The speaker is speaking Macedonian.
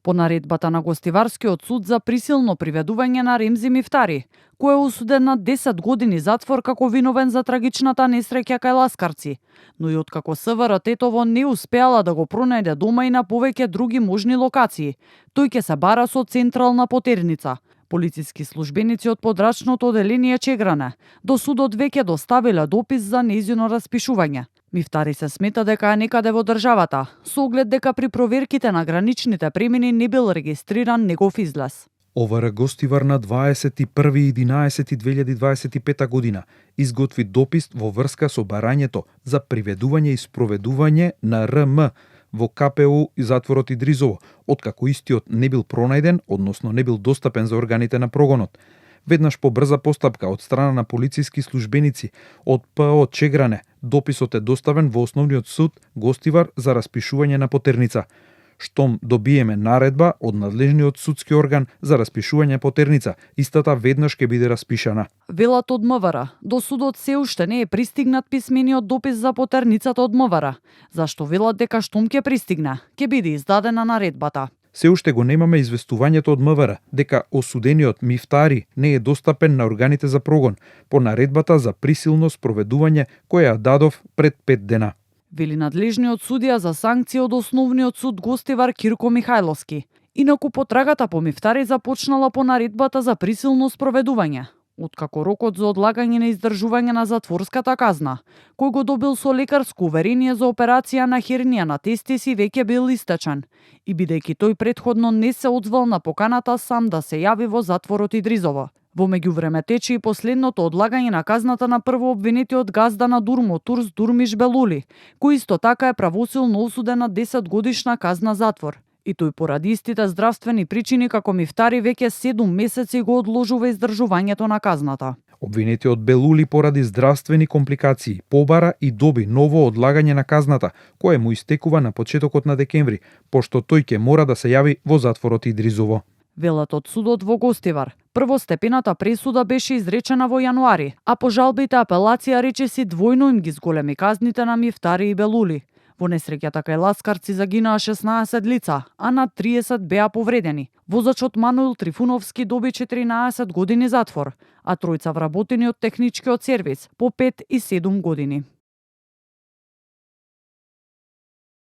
По наредбата на Гостиварскиот суд за присилно приведување на Ремзи Мифтари, кој е осуден на 10 години затвор како виновен за трагичната несреќа кај Ласкарци, но и откако СВР Тетово не успеала да го пронајде дома и на повеќе други можни локации, тој ќе се бара со централна потерница. Полициски службеници од подрачното оделение Чегране до судот веќе доставиле допис за нејзино распишување. Мифтари се смета дека е некаде во државата, со оглед дека при проверките на граничните премини не бил регистриран негов излез. ОВР Гостивар на 21.11.2025 година изготви допис во врска со барањето за приведување и спроведување на РМ во КПУ и затворот Идризово, откако истиот не бил пронајден, односно не бил достапен за органите на прогонот. Веднаш по брза постапка од страна на полициски службеници од ПО Чегране, дописот е доставен во Основниот суд Гостивар за распишување на потерница. Штом добиеме наредба од надлежниот судски орган за распишување потерница, истата веднаш ќе биде распишана. Велат од МВР, до судот се уште не е пристигнат писмениот допис за потерницата од МВР. Зашто велат дека штом ќе пристигне, ќе биде издадена наредбата. Се уште го немаме известувањето од МВР дека осудениот Мифтари не е достапен на органите за прогон по наредбата за присилно спроведување која ја дадов пред 5 дена. Вели надлежниот судија за санкција од Основниот суд Гостивар Кирко Михајловски. Инаку потрагата по Мифтари започнала по наредбата за присилно спроведување, откако рокот за одлагање на издржување на затворската казна, кој го добил со лекарско уверение за операција на хернија на тестиси веќе бил истечен, и бидејќи тој претходно не се одзвал на поканата сам да се јави во затворот Идризово. Во меѓувреме тече и последното одлагање на казната на прво обвинетиот газда на Турс Дурмиш Белули, кој исто така е правосилно осуден на 10 годишна казна затвор. И тој поради истите здравствени причини како Мифтари веќе 7 месеци го одложува издржувањето на казната. Обвинетиот Белули поради здравствени компликации побара и доби ново одлагање на казната, кое му истекува на почетокот на декември, пошто тој ќе мора да се јави во затворот Идризово. Велат од судот во Гостивар. Првостепената пресуда беше изречена во јануари, а по жалбите апелација речиси двојно им ги зголеми казните на Мифтари и Белули. Во несреќата кај Ласкарци загинаа 16 лица, а над 30 беа повредени. Возачот Мануил Трифуновски доби 14 години затвор, а тројца вработени од техничкиот сервис по 5 и 7 години.